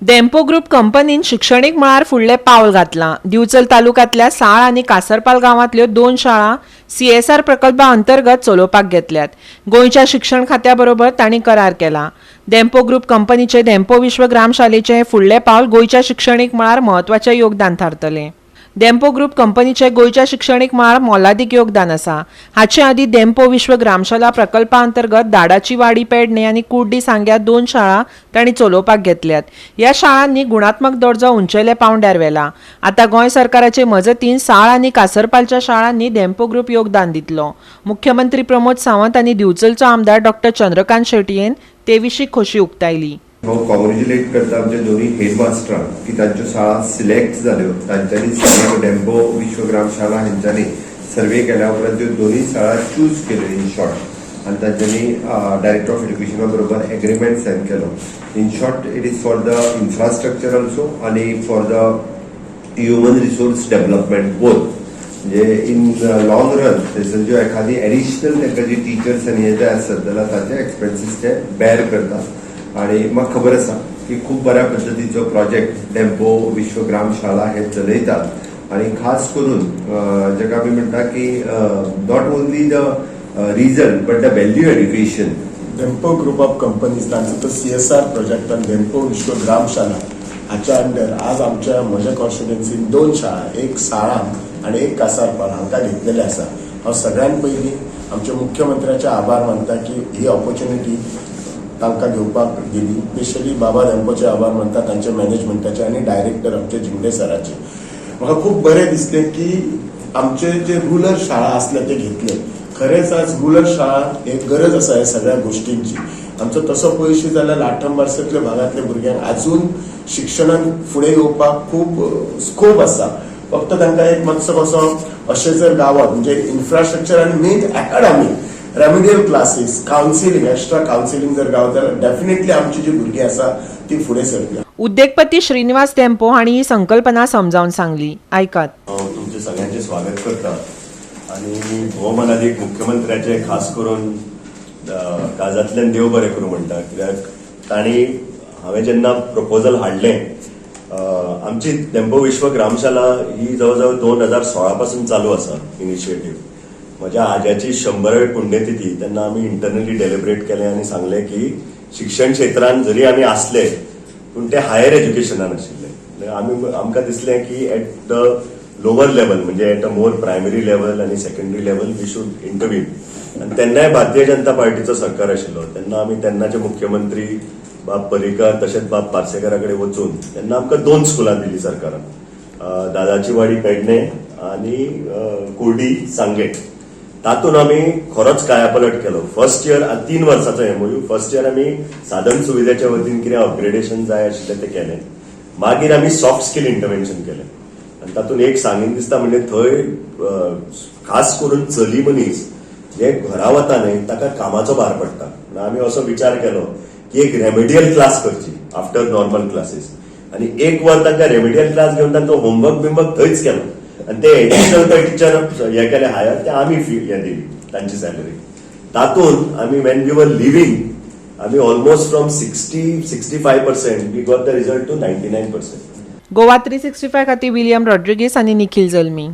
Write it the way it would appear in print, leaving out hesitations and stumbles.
Dempo group कंपनीन शिक्षणीक मळार फुडलें पावल घातलां. दिवचल तालुक्यांतल्या साळ आनी कासरपाल गांवांतल्यो दोन शाळा सीएसआर प्रकल्पा अंतर्गत चलोवपाक घेतल्यात. गोंयच्या शिक्षण खात्या बरोबर तांणी करार केला. डेम्पो ग्रुप कंपनीचे धेंपो विश्व ग्रामशालेचें हें फुडलें पावल गोंयच्या शिक्षणीक मळार म्हत्वाचें योगदान थारतलें. डेम्पो ग्रुप कंपनीचे गोंयच्या शिक्षणीक मळार मोलादीक योगदान आसा. हाचे आदीं धेंपो विश्व ग्रामशाला प्रकल्पा अंतर्गत दाडाची वाडी पेडणे आनी कुर्डी सांग्या दोन शाळा तांणी चलोवपाक घेतल्यात. ह्या शाळांनी गुणात्मक दर्जो उंचेल्या पांवड्यार व्हेला. आतां गोंय सरकाराचे मजतीन साळ आनी कासरपालच्या शाळांनी धेंपो ग्रुप योगदान दितलो. मुख्यमंत्री प्रमोद सावंत आनी दिवचलचो आमदार डॉक्टर चंद्रकांत शेटयेन ते विशीं खोशी उक्तायली. हांव कॉंग्रेच्युलेट करता आमच्या दोनूय हेडमास्टरांक की तांच्यो शाळा सिलेक्ट जाल्यो. तांच्यांनी सगळ्यो डेम्पो विश्वग्राम शाळा हेंच्यांनी सर्वे केल्या उपरांत त्यो दोनूय शाळा चूज केल्यो इन शॉर्ट आनी तांच्यांनी डायरेक्टर ऑफ एज्युकेशना बरोबर एग्रीमेंट सायन केलो. In short, it is for the infrastructure also आनी for the human resource development both. म्हणजे इन लॉंग रन थंयसर ज्यो एखादी एडिशनल तांकां जी टिचर्स आनी हे जाय आसत जाल्यार ताचे एक्सपेन्सीस ते बेर करतात. आणि म्हाका खबर आसा की खूब बऱ्या पद्दतीचो प्रोजेक्ट डेम्पो विश्वग्राम शाळा हे चलयतात आणि खास करून जेका आमी म्हणटा की not only the result but the value education. Dempo group of companies तांचो तो सीएसआर प्रोजेक्टान धेंपो विश्व ग्रामशाला हाच्या अंडर आज आमच्या म्हज्या कॉन्स्टिट्युएन्सीन दोन शाळा, एक साळान आनी एक कासारपाल हांकां घेतलेले आसा. हांव सगळ्यात पयलीं आमच्या मुख्यमंत्र्याचे आभार मानता की ही ऑपॉर्च्युनिटी तांकां घेवपाक दिली. स्पेशली बाबा धेंपोचे आभार मानता, तांच्या मॅनेजमेंटाचे आनी डायरेक्टर आमचे झिंगडे सराचे. म्हाका खूब बरें दिसलें की आमचे जे रुरल शाळा आसले ते घेतले. खरेंच आज रुरल शाळा हे गरज आसा ह्या सगळ्या गोष्टींची. आमचो तसो पळयशी जाल्यार लाठम बारसेतल्या भागांतल्या भुरग्यांक अजून शिक्षणान फुडें येवपाक खूब स्कोप आसा. फक्त तांकां एक मातसो कसो अशें जर गांवात म्हणजे इन्फ्रास्ट्रक्चर आनी main academic remedial classes, counselling, extra counselling जर गावत जाल्यार डेफिनेटली आमची जी भुरगीं आसा ती फुडें सरतली. उद्देगपती श्रीनिवास धेंपो हांणी ही संकल्पना समजावन सांगली, आयकात. हांव तुमचे सगळ्यांचे स्वागत करता आणि भोवमानादीक मुख्यमंत्र्याचे खास करून काळजांतल्यान देव बरें करूं म्हणटा, कित्याक तांणी हांवें जेन्ना प्रपोजल हाडलें, आमची धेंपो विश्व ग्रामशाला ही जवळ जवळ 2016 पासून चालू आसा इनिशिएटीव. म्हज्या आज्याची 100वी पुण्यतिथी तेन्ना आमी इंटरनली डेलिब्रेट केलें आनी सांगलें की शिक्षण क्षेत्रांत जरी आमी आसले पूण ते हायर एज्युकेशनान आशिल्ले. आमी आमकां दिसलें की एट the lower level, म्हणजे at a more primary level आनी secondary level, we should intervene. आनी तेन्नाय भारतीय जनता पार्टीचो सरकार आशिल्लो. तेन्ना आमी तेन्नाचे मुख्यमंत्री बाब पर्रीकर तशेंच बाब पार्सेकरा कडेन वचून तेन्ना आमकां दोन स्कुलां दिली सरकारान, दादाची वाडी पेडणे आनी कुर्डी सांगे. तातूंत आमी खरोच कायापलट केलो. फर्स्ट इयर, 3 वर्साचो एमओयू, फर्स्ट इयर आमी साधन सुविधेच्या वतीन कितें अपग्रेडेशन जाय आशिल्लें तें केलें. मागीर आमी सॉफ्ट स्किल इंटरव्हेन्शन केलें आनी तातूंत एक सांगीन दिसता, म्हणजे थंय खास करून चली मनीस जे घरा वता न्हय ताका कामाचो भार पडटा. म्हणून आमी असो विचार केलो की एक रेमेडियल क्लास करची आफ्टर नॉर्मल क्लासीस आनी एक वर तांकां रेमेडियल क्लास घेवन तांचो होमवर्क बिमवर्क थंयच केलो आनी ते एडिशनल खंय टिचर हे केले हायर, ते आमी फी हे दिली तांची सॅलरी. तातूंत आमी when we were living, आमी almost from 60-65% we got the result to 99%. Goa 365 खातीर विलियम रॉड्रिगीस आनी निखिल जल्मी.